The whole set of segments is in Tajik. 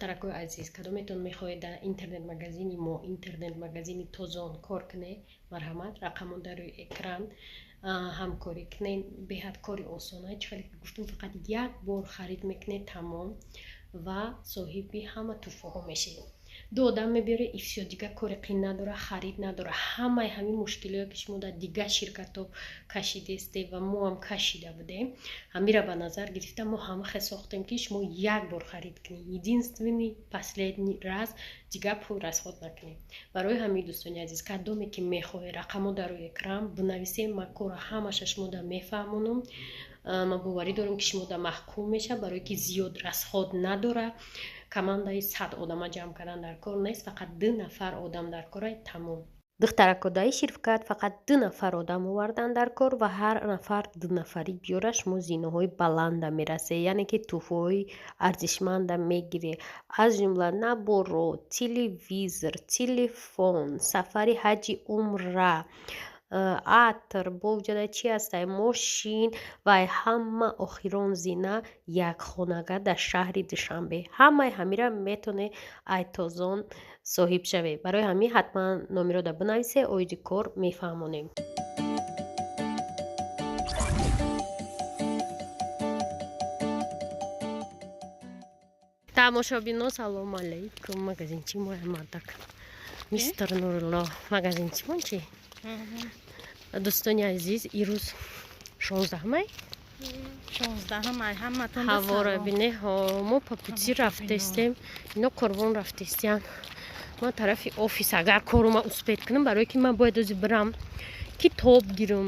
Духтаракои азиз, кадометон мехоҳед дар интернет-магазини мо, интернет-магазини Тозон кор кунед, марҳамат, рақамон дар рӯи экран, ҳамкорӣ кунед. Беҳад кори осона, чӣ хеле ки гуфтум, фақат як бор харид мекунед, тамом, ва соҳиби ҳама туҳфаҳо мешавед. Ду одам мебиёре и всё, дига кори қин надора, харид надора. Ҳамаи ҳамин мушкилиҳое ки шумо дар дигар ширкатҳо кашидесте ва мо ҳам кашида будем, ҳамира ба назар гирифта мо ҳама хел сохтем, ки шумо як бор харид кунед, единственный, последний раз, дигар пул расход накунед. Барои ҳамин, дӯстони азиз, кадоме ки мехоҳед, рақамҳо дар рӯи экран, бинависем, ман кора ҳамаша шумо да мефаҳмонам. Ман боварӣ дорам, ки шумо да маҳкум мешавад, барое ки зиёд расход надора. Командаи 100 одама ҷамъ кардан дар кор нест, фақат ду нафар одам дар кора, тамом. Духтарако, даи ширкат фақат ду нафар одам овардан дар кор ва ҳар нафар ду нафарӣ биёра, шумо зинаҳои баланда мерасед, яъне ки туҳфаҳои арзишманда мегиред, аз ҷумла наборо, телевизор, телефон, сафари ҳаҷи умра, атр, бо уҷада чи ҳастай, мошин ва ҳама охирон зина як хонага дар шаҳри Душанбе. Ҳамаи ҳамира метавонед ай Тозон соҳиб шавед. Барои ҳамин ҳатман номерода бинависе, оиди кор мефаҳмонем. Тамошобино, салому алайкум. Магазинчи моя мардак мистер Нурулло, магазинчимон чи. Дӯстони азиз, ирӯз 16 май. 16 май, ҳаматон. Ҳаворо бине. Мо по пути рафтестем, ино корвон рафтестиян. Ман тарафи офис, агар корума успеть кунам, барое ки ман бояд ози бирам китоб гирам.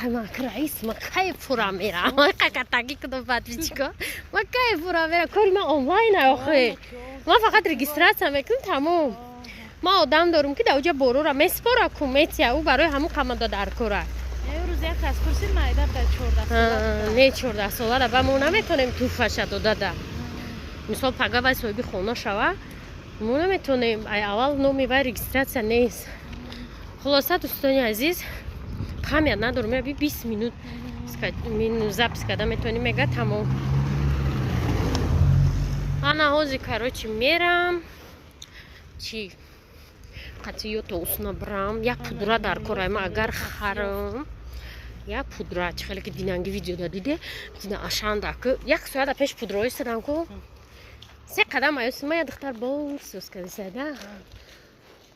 Ман раис, ман кай фура мерам, какатагӣ кунам подписчико, ман кай фура мерам? Кори ман онлайн охе, ман фақат регистрация мекунам, тамом. Ман одам дорум, ки дар оҷа борора меспора, куметия ӯ барои ҳамун қамада дар кора. Не, 14 солара ба мо наметонем туҳфаша додада. Мисол, пага вай соҳиби хона шава, мо наметонем, ай аввал номи вай регистрация нест. Хулоса, дӯстони азиз, память надорум, яби 20 минут запись карда метавонӣ, мега, тамом. Ана ҳози, короче, мерам чи қатъиёто усна брам, як пудра дар кора. Ма агар харам як пудра, чи хеле ки динанги видеода диде, дина ашанда ку як соата пеш пудра истадам ку, се қадам аюси ма, я духтар бор сӯз кардисада.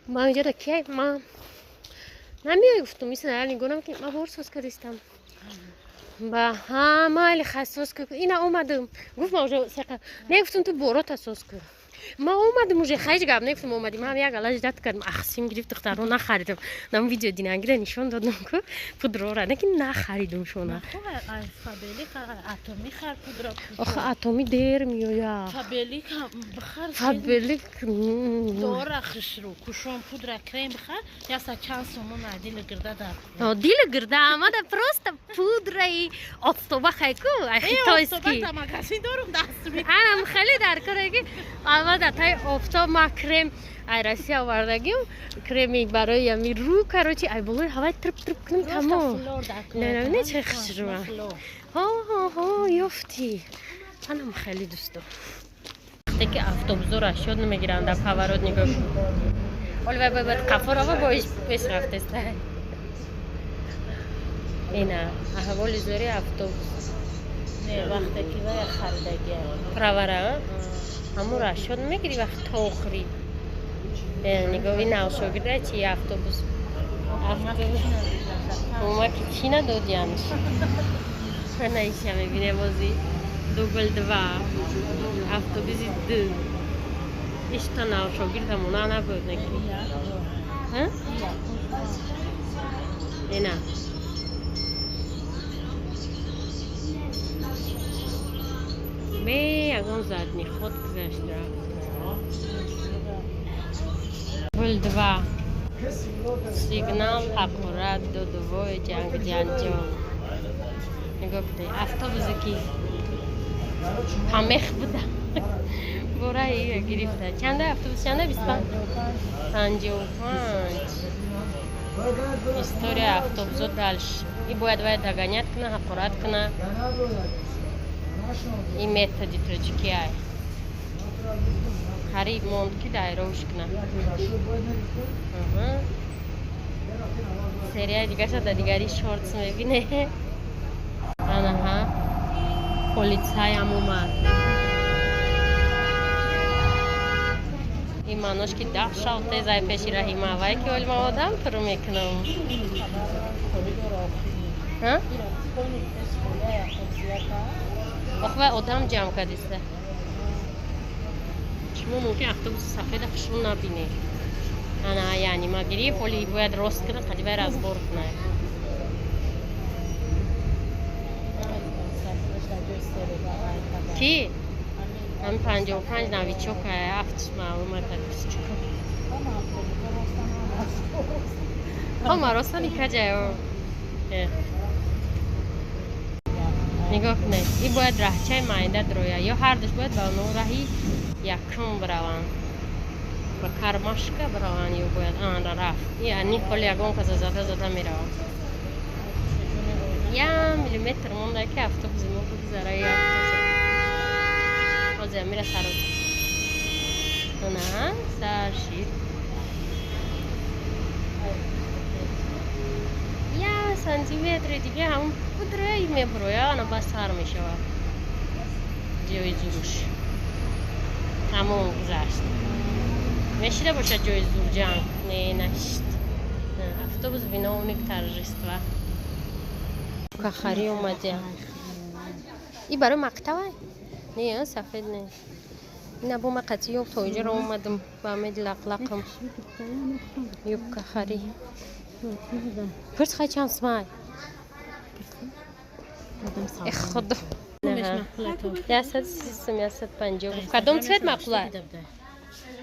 Ма инҷода ки ма намеои, гуфтум, исна нигоҳам ки ма бор соз кардистам, ба ҳамаи хасос ку, ина омадам, гуфт, ма уже не, гуфтум, ту борота соз ку, ма омадам уже, ҳеҷ гап негуфтам, омадим, ҳам як ала ждать кардам, ахсим гирифт. Духтаро, нахаридам, нам видео динангира нишон додам ку пудрора, неки нахаридум шона. Охи, атоми дер меояд. Фабелик. Дора хушру кушон пудра, крем бихар, яса чанд сомон дили гирда дар. Дили гирда амада, просто пудраи офтоба хайку, ай хитойский. Магазин дорум, даст. Анам хеле дар кораги амада тай офтоб, ма крем ай Россия овардагим, креми барои ями рӯ, короче, ай болои ҳавай трп трп кунем, тамом. Не, не, чӣ хушрӯа, ҳо ҳо ҳо, ёфтӣ, анам хеле дӯсто. Вақте ки автобусо расчёт намегиранд дар поворот, нигоҳ кун, оли вай бояд қафорава боиш пеш рафтеста. Ина аҳволи зори автобус. Не, вақте ки вай харидагия. Правара ҳамун расчёт намегирӣ, вақт то охири. Нигоҳи навшогирда чи автобус, автобус чӣ надодиянш. Ана иша мебинем, ози дубл два, автобуси д ишта навшогирдамона набуд, неки ина бе ягон задний ход гузашт, рафт. Дубл два, сигнал ҳақорат додувои ҷанг ҷанҷол. Нигоҳ кунед, автобусе ки ҳамех буда, бораи гирифта. Чанда автобус, чанда? 25, 55. История автобусо дальше и бояд вай догонять куна, ҳақорат куна. Ин методи тоҷикӣ ай. Қариб монд ки дайровш кунад. Серияи дигаша да дигари шортс мебине. Анаҳа, полицайам омад. Ин маънош ки даҳ шав тезай пеши Раҳима, вай ки оли ман одам туру мекунам. Ох, вай одам ҷамъ кардиста. Шумо мумкин автобуси сафеда хушрӯ набинед. Ана, яъне ма гирифт, оли бояд рост кунад, қади вай разбор кунад. Ки? Ҳами 55 новичок ай, афтиш маълум ай подписчико. Ҳама ростани каҷаё. Нигоҳ кунед, ин бояд раҳчаи майда дроя, ё ҳардуш бояд ба оно раҳи якум бираванд, ба кармашка бираванд, ё бояд анра рафт. Ани ҳоли ягон каса зада зада меравад. Я миллиметр монда ки автобуси мо бигзара. Ҳозир мера сарот. Ана сар шид. Я сантиметри дига ҳамон пудраи мебуроя, ана бас сар мешавад. Ҷои зуруш. Тамом, гузашт. Мешида бошад ҷои зур ҷанг? Не, нашид. Автобус виновник торжества. Кахари омадя. И барои мактабай? Не, сафед не. Ина бо ма қатъи ёб то инҷаро омадам ба амеди лақлақам. Юбка хари. Пурс хай чанд сумай? Эх, худо. 130 сум, 150. Кадом цвет маъқулай?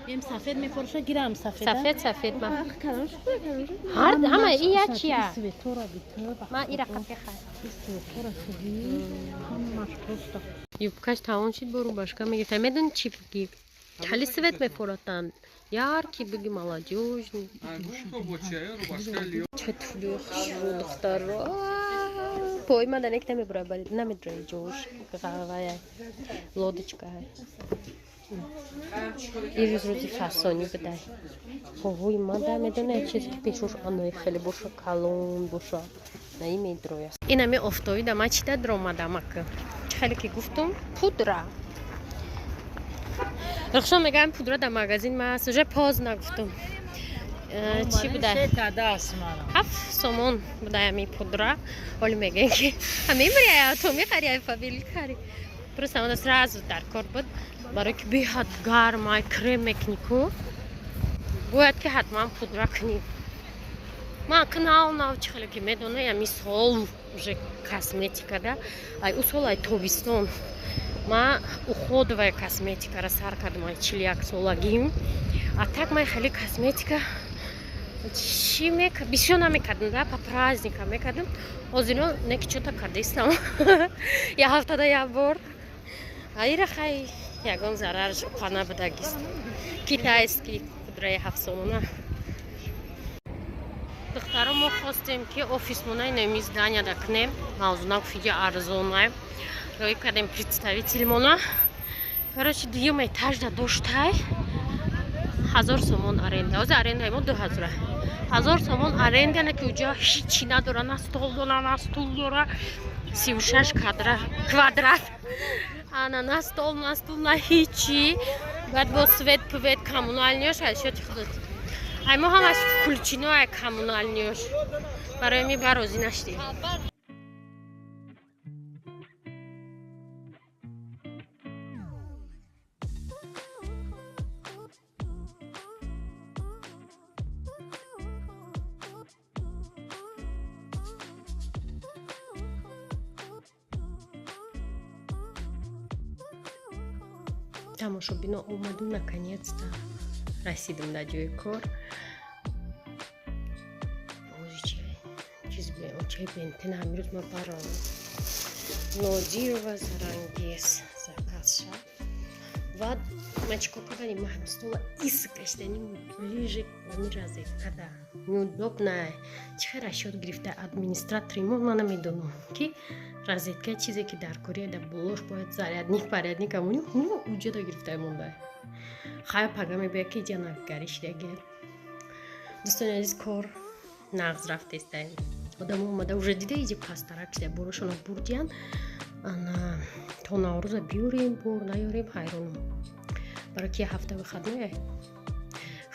Ем сафед мефурӯша, гирам сафед. Сафед, сафед ма. Ҳар ҳама и як чия? Ма ира қафе хай. Юбкаш тамом шид, бо рубашка мегирифта. Медони чӣ бигӣ? Хали свет мефуротанд. Яр ки бигӣ молодёжный. Чӣ туфлио хушрӯ духтаро. Пой ма данек намебурад, бале намедрои ҷош. Ғавая. Лодочка. Ин рӯз рӯзи фасонӣ будай. Ҳовои ма да медонад чизе ки пешош анои хеле боша, калон боша. На ин медроя. Ин ами офтобӣ да ма чида дромадам ака. Чӣ хеле ки гуфтум, пудра. Рухшон мегӯям пудра дар магазин ма аст, уже поз нагуфтум. Чӣ будай? 7 сомон будай ами пудра. Оли мегӯем ки ҳамемри то мехари ай фабил хари. Просто ама сразу дар кор буд. Барои ки беҳад гарм ай крем мекунӣ ку. Бояд ки ҳатман пудра кунӣ. Ман ки нав нав чӣ хеле ки медонам, ами сол уже косметика да. Ай ӯ сол ай тобистон. Ма уходовая косметикара сар кардам ай 41 солагим. А так ман хеле косметика чӣ бисёр намекардам да, по праздникам мекардам. Ҳозино не ки чота кардистам. Я ҳафтада як бор. Аира хай ягон зарар қа набудагист. Китайский пудраи 7 сомона. Духтаро, мо хостем ки офисмона инами зданияда кунем. Мавзуна гуфт иҷа арзонай. Роӣ кардем представительмона. Короче, дуюм этажда доштай. 1000 сомон аренда. Ҳозир арендаи мо 2000. 1000 сомон аренда, на ки уҷа ҳичи надора, на стол дора, на стул дора. 36 квадрат. Ана на стол, на стул, на ҳичи. Баъд бо свет, пвет, коммуналниёш аз счёти худат. Ай мо ҳамаш включено ай коммуналниёш. Барои ми ба розӣ нашдем. Тамошобино, омадум, наконец-то расидам дар ҷои кор. Чиз очаи бентен ҳамирӯз ма баром. Нодирова Зарангез заказ шад. Ва ман чӣ кор кардани? Ма ҳами стола ис кашидани, ближе ами розеткада неудобно. Чӣ хел расчёт гирифта администратори мо, ман намедонам, ки розетка, чизе ки дар корея дар болош бояд зарядник парядник амони уҷада гирифта монда. Хай, пага мебояд, ки иҷа навигарӣ шидаги. Дӯстони азиз, кор нағз рафтестаем. Одамо омада уже дида, иҷа пастарак шида, борошона бурдиян. Ана то Наврӯза биёрем, бор наёрем, ҳайронам, барои ки ҳафта выходной.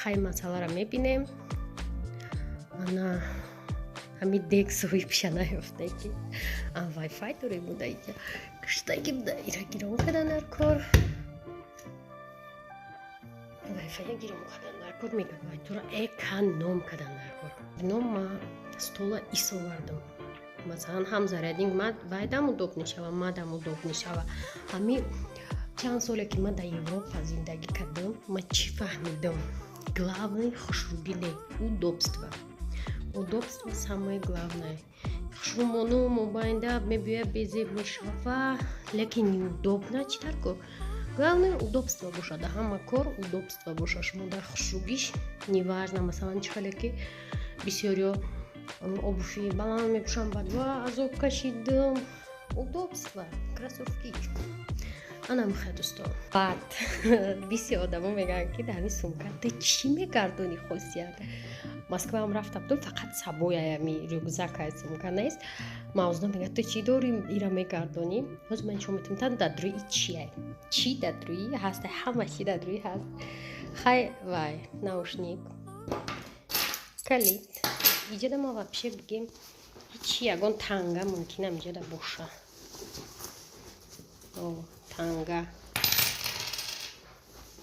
Хай, масъаларо мебинем. Ана ҳами дег соҳибша наёфта, ки вайфай дорем буда, иҷа киштаги буда, ира гирон кардан дар кор, вайфая гирон кардан дар кор, мегабайтура эконом кардан дар кор. Ном ма стола ис овардам, масалан, ҳам зарядник вайдам удоб мешава, мадам удоб мешава. Ҳами чанд соле ки ман дар Европа зиндагӣ кардам, ман чӣ фаҳмидам? Главное хушрӯгӣ не, удобство. Удобство самое главное. Хушрӯмону мобайнда мебиёяд, безеб мешава, лекин неудобно. Чӣ дар кор? Главное удобство бошад, дар ҳама кор удобство бошад. Шумо дар хушрӯгиш неважно. Масалан, чӣ хеле ки бисёриё обувь и баланд мепӯшанд, баъд ва азоб кашидам. Удобство, кроссовки. Ана михай, дӯстон. Баъд бисёр одамо мегӯянд, ки дар ҳамин сумка ту чӣ мегардонӣ? Хосият, Москваам рафта будам, фақат сабоями рюкзакай, сумка нест. Мавзуна мегӯяд: «Ту чӣ дорӣ, ира мегардонӣ?» Ҳозир ман нишон метавонам, дар рӯи чия, чӣ дар рӯи ҳаст, ҳама чӣ дар рӯи ҳаст. Хай, вай наушник, калид иҷода. Ма вообще бигем, ҳичи, ягон танга мумкинам иҷода боша. Танга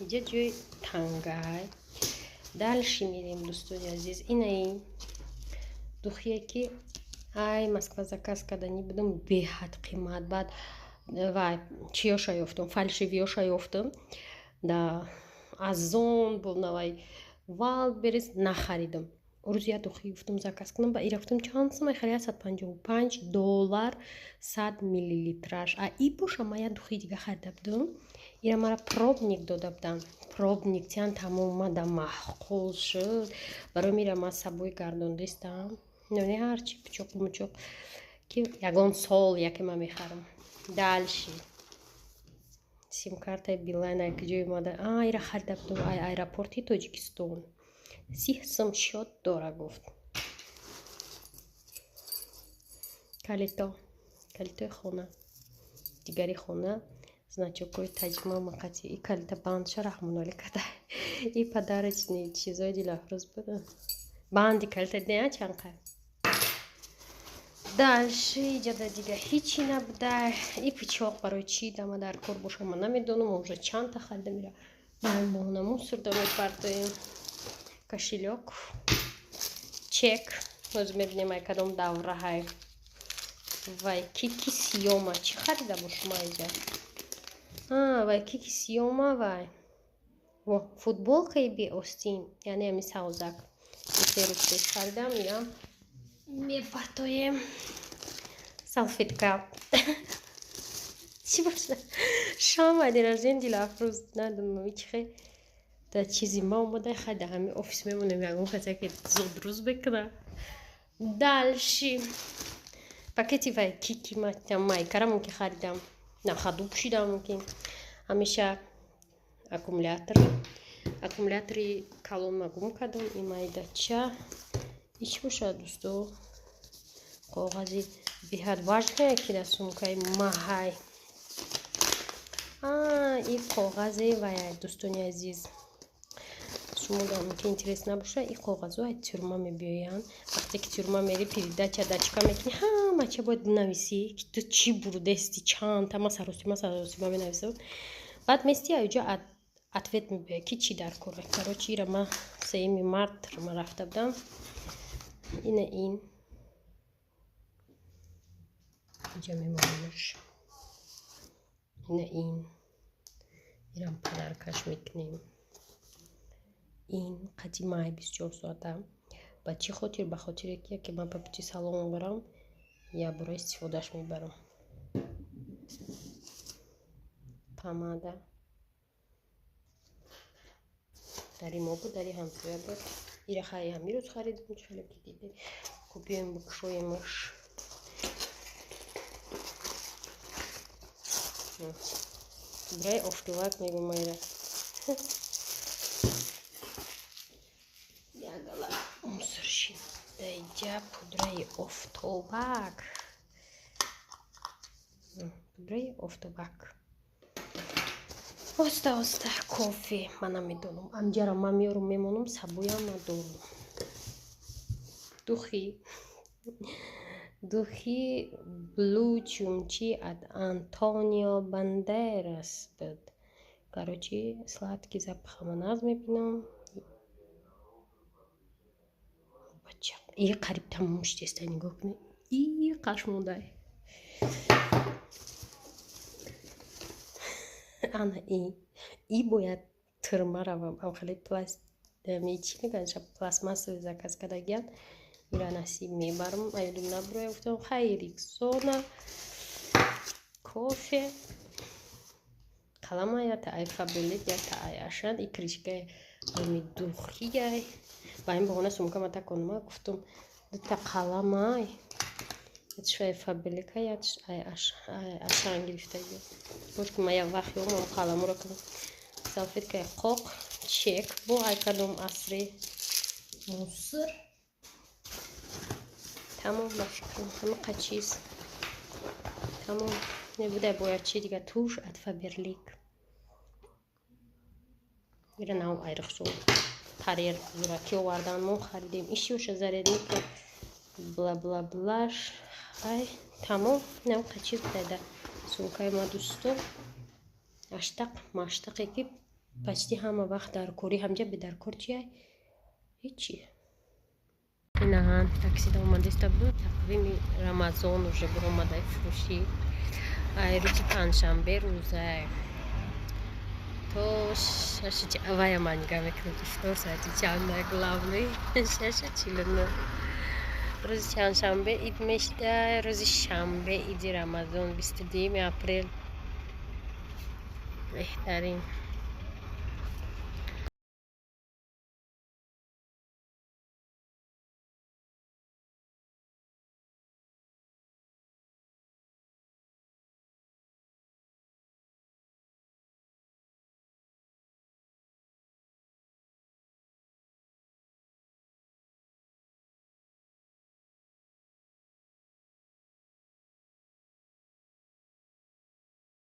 иҷа, ҷои тангай. Дальше мерем, дӯстони азиз. Инаи духи е, ки ай Москва заказ карданӣ будам, беҳад қимат. Баъд вай чиёша ёфтам, фальшивый ёша ёфтам, да Озон бунавай, Вайлдберриз, нахаридам. Рӯзи як духи гуфтам заказ кунам, ба ира гуфтам: «Чанд сумай хари?» 155 доллар 100 миллилитраш. А и боша, ма як духи дига харида будам, ира мара пробник дода будам. Пробник тиан тамомада маъқул шуд барои мира, ма сабои гардондистам. Не, ҳарчи пучоқу мучоқ, ки ягон сол яке ма мехарам. Дальше симкартаи Билайн ай куҷо омада? А ира харида будам ай аэропорти Тоҷикистон, 30 сум счёт дора гуфт. Калито, калитои хона, дигари хона, значок ҳои таҷма мақати. И калита бандша раҳмоналӣ када, и подарочный чизои Дилафрӯз буда. Банди калита не чанқа. Дальше иҷода дига ҳичи набуда. И пичоқ барои чӣ дама дар кор боша, ман намедонам, уже чандта харидам, ира мона мусор да мепартоем. Кошелёк, чек. Ҳозир мебинем, ай кадом давраҳай. Вай кики сиёма чӣ харида бошум айҷа? Вай кики сиёма, вай во футболкаи беостин, яъне ами савзак, 3 рӯз пеш харидам, ира мепартоем. Салфетка чӣ боша? Шома день рождения Дилафрӯз надонам, ичхе да чизи ма омада. Хай, да ҳами офис мемонем, ягон касе ки зудрӯз бикуна. Дальше пакети вай кики майкара мумкин харидам, на ходу пӯшидам мумкин. Ҳамеша аккумулятор, аккумулятори калонма гум кардам. И майдача ич бошад, дӯсто. Коғази беҳад важное, ки дар сумкаи маҳай и коғазе вай. Дӯстони азиз, шумо мумкин интерес набошад, и коғазо ай тюрьма мебиёянд. Вақте ки тюрьма мери, передача дачка мекунӣ, ҳама ча бояд бинависӣ, ки ту чӣ бурдести, чандта. Ма саросима, саросима менависам. Баъд мести, аёҷа ответ мебиёяд, ки чӣ дар кора. Короче, ира ма 3 март ма рафта будам. Ина ин инҷа мемонамш. Ина ин ирам подарка ш мекунем. Ин қати май 24 соата. Ба чӣ хотир? Ба хотире ки яке ман ба пути салон барам, як бора истифодаш мебарам. Помада. Дари мо буд, дари ҳамсоя буд. Ира хай ҳамин рӯз харидем, чӣ хеле ки дидед. Хуб, биёем бикушоемаш. Пудраи офтобак мегӯм майра. Ягала мусоршин. Даиҷа пудраи офтобак. Пудраи офтобак. Оста оста кофе ман намедонам. Анҷара ман меёрам мемонам, сабоям надорам. Духи. Духи Блу Чумчи от Антонио Бандерас буд. Короче, сладкий запах ман наз мебинам. И қариб тамом шудеста, нигоҳ кунед. И қаш мондай. Ана и бояд тирма равам. Ам хеле пласт чӣ мегӯянд, пластмассовый заказ кардагиян. Ира насиб мебарам. Аёдум набуроя, гуфтам хай Риксона кофе қалама ята ай Фабелик, ята ай Ашан и кришкаи ами духияй. Ба ин баҳона сумкама таконма гуфтам дута қаламай. Ятш ай Фабелика, ятш ай Ашан гирифтагӣ. Бош ки ма як вақт ёмам қаламуро кунам. Салфеткаи қоқ, чек бо ай кадом асри мусир. Тамом, ба фикрам ҳамақа чиз. Тамом. Небудай бояд чи дига туш от Фаберлик. Ира нав айрихсо. Тарер зураки овардан мо харидем. Иши оша зарядника бла бла блаш. Ай, тамом. Навқа чиз будай сумкаи ма дӯсто. Аштақ маштақе ки почти ҳама вақт дар корӣ, ҳамҷа бедаркор чиай? Ҳечи. Инаҳан таксида омадиста буд. Тақвими Рамазон уже буромадай фурӯшӣ. Ай рӯзи панҷшанбе рӯзай то шаши вая ман нигаҳ мекунам ифтор соати чанда главный 6:49. Рӯзи чандшанбе ид мешда, рӯзи шанбе иди Рамазон 22 апрел. Беҳтарин.